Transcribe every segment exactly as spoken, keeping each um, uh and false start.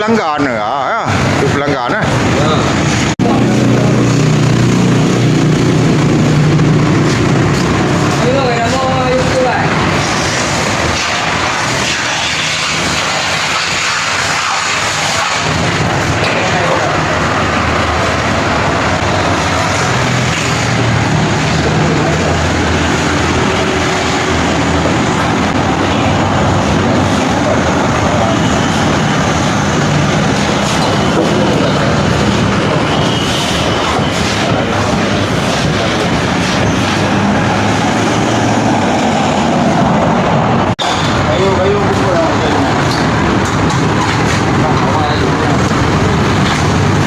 Pelanggan, ya, ya. Itu pelanggan, eh.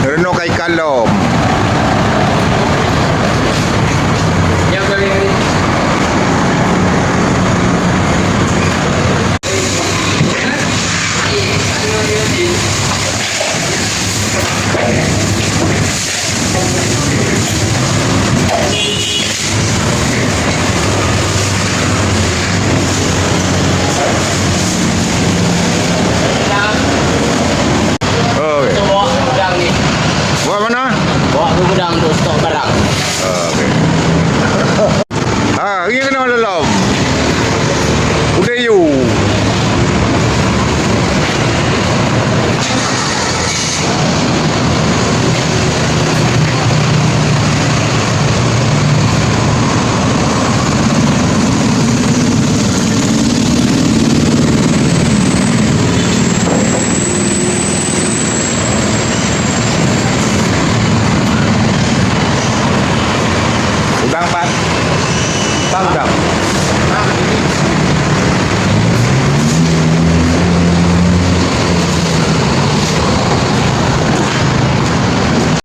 Renok kai kalom. Oke. Itu bawa ke gudang ni. Bawa mana? Bawa ke gudang untuk stok barang. Oke. Ha, ini kena dalam. Udah you. Udang pat. Pat udang.